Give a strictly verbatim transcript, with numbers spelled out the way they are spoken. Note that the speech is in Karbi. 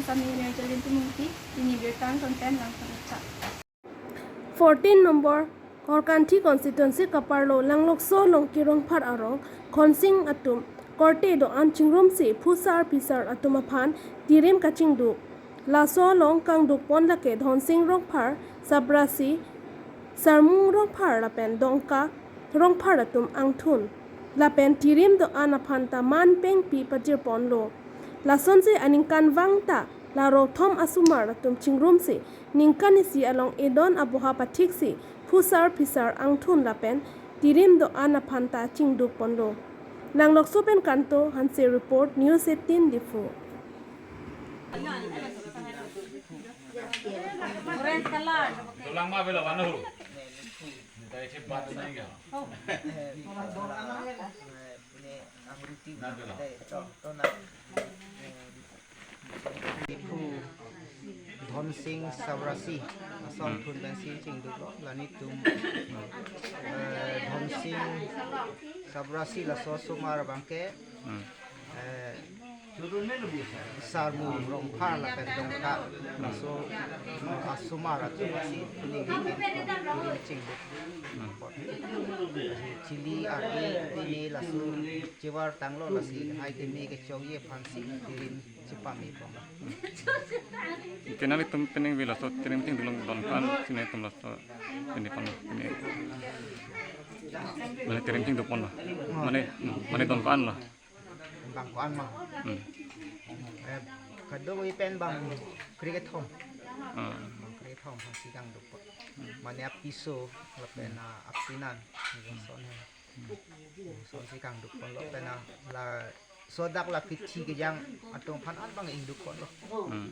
Sami Evangeline Timungpi, pini birta angton pen langpon-ik tha. Fourteen number Korkanthi constituency kaparlo Langlokso Longki Rongphar arong Khonsing atum korte do-an chingrumsi phusar phisar atum aphan tirim kachingduk. Laso along kangduk pon lake Dhonsing Rongphar, Sabrasi, Sarmung Rongphar lapen Dongka Rongphar atum angthun. Lapen tirim do-an aphan ta man pengpi pajir ponlo. Lasonsi aningkan vang ta la rothom asomar atum chingrumsi ningkan isi along edon aboha pathiksi phusar phisar angthun lapen tirim do-an aphan ta chingduk ponlo. Langlokso pen Kanto Hanse report, News eighteen Diphu. Dolang ma bela wanu. Dai chip bat na inga. Na bela. Diphu Dhonsing Sabrasi, laso angthun pensi chingduklo, la nelitum, eh, Dhonsing Sabrasi laso asomar abangke, Hmm. eh, Sarmung Rongphar lapen Dongka, laso asomar atum si ningkan tirim chingduk. Chili ardi pini laso chivar tanglo, lasi hai keme kechokji aphansi tirim chipame pon. Kena nelitum penang vela laso tirim chingduk along don ko-an si nelitum laso pini pon pini. Mane tirim chingduk ponlo. Mane, mane don ko-anlo. Bang ko-an ma. Hmm. Eh, kadokave pen bang krekethom. Ah. Bang krekethom aphansi kangduk pon. Mane apiso lapen, ah, apsinan. Lason he. Lasonsi kangduk ponlo lapen, ah, laso dak la kithi kejang atum aphan an bang ingduk ponlo. Hmm.